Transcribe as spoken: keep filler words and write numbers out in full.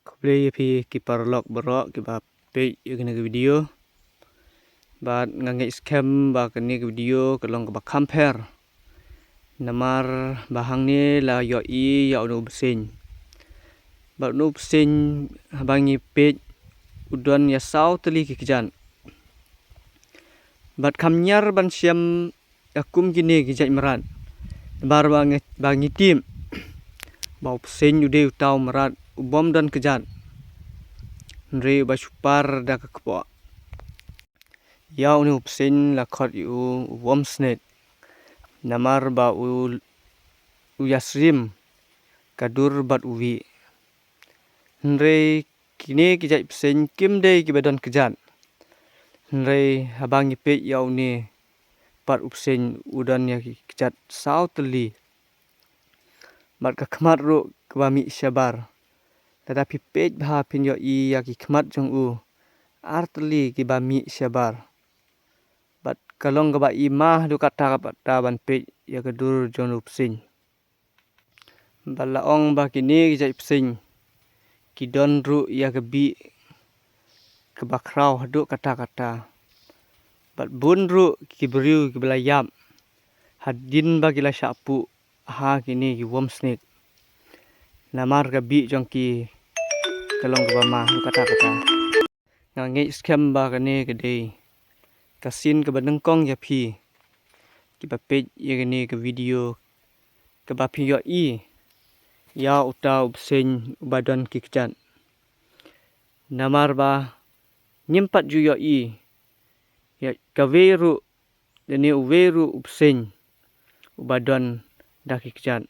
Khublei ïa phi ki paralok baroh kiba peit ïa kane ka video. Bad nga ngeit skhem ba kane ka video ka long kaba kham pher. Namar ba hangne la ïohi ïa une u bseiñ. Bad une u bseiñ haba ngi peit u don ïa saw tylli ki kjat. Bad kham ñiar ban shem ïa kum kine ki jait mrad. Namar ba ngi, ba ngi tip ba u bseiñ u dei uta u mrad u bym don kjat. Hynrei uba shu par da ka kpoh. Ïa une u bseiñ la khot ïa u u worm snake. Namar ba u, u ïasyriem ka dur bad u wih. Hynrei kine ki jait bseiñ kim dei kiba don kjat. Hynrei haba ngi peit ïa une pat u bseiñ u don ïa ki kjat saw tylli. Bad ka khmat ruh kaba mih shabar. Lada phi peit bha phin ïohi ïa ki khmat jong u ar tylli kiba mih shabar. Bad ka long kaba i ma haduh katta katta ban peit ïa ka dur jong u bseiñ. Bad la ong ba kine ki jait bseiñ ki don ruh ïa ka bih kaba khraw haduh katta katta. Bad bun ruh ki briew kiba la ïap hadien ba ki la shah puh ha kine ki worm snake. Namar ka bih jong ki ka long kaba ma haduh katta katta. Nga ngeit skhem ba kane ka dei ka sien kaba nyngkong ïa phi kiba peit ïa kane ka video kaba phi ïohi ïa uta u bseiñ uba don ki kjat. Namar ba ngim pat ju ïohi ïa kawei ruh, lane uwei ruh u bseiñ uba don da ki kjat.